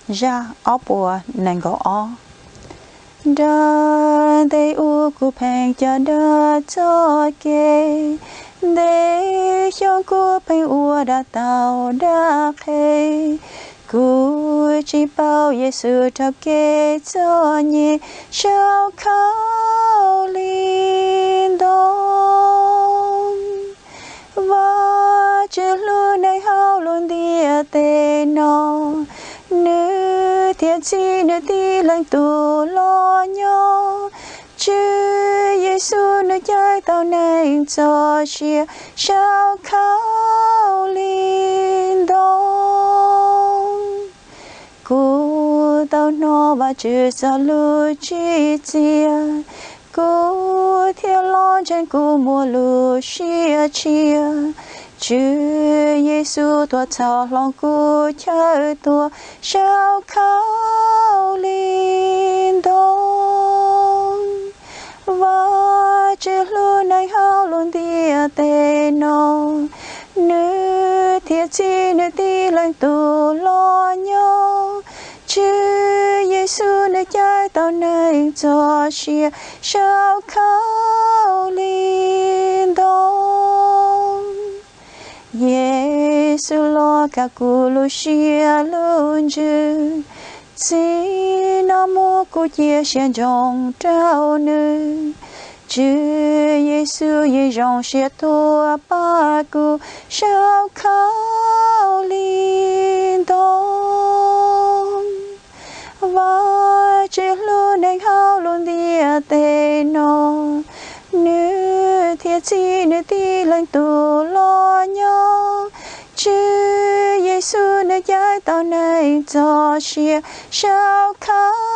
Zaj ob puas nees nkaum ob. Nrog ntev ua kuv pheej coj dag txoj kev, ntev xyoo kuv pheej ua dag tau dag qhe. Kuv tsis paub Yexus rau kev txom nyem, sau khaub lig ntoo. Vajtswv hlub neeg hauv lub ntiaj teb no, nws thiaj txib nws tib leeg tus los nyob. Tswv Yexus nws caw tau neeg txoj sia, sau khaub lig ntoo. Kuv tau hnov Vajtswv txoj lus tsim txiaj, kuv thiaj los ntseeg, kuv muaj lub siab tshiab. Tswv Yexus tuaj txhom hloov kuv chaw tuag, sau khaub lig ntoo. Vajtswv hlub neeg hauv lub ntiaj teb no, nws thiaj txib nws tib leeg tus los nyob. Tswv Yexus nws caw tau neeg txoj sia, sau khaub lig ntoo. Yexus los kav kuv lub siab lub ntsws, txij no mus kuv cia siab ntsoov rau nws. Tswv Yexus yeej zoo siab tuaj pab kuv, sau khaub lig ntoo. Vajtswv hlub neeg hauv lub ntiaj teb no, nws thiaj txib nws tib leeg tus los nyob. Tswv Yexus nws caw tau neeg txoj sia, sau khaub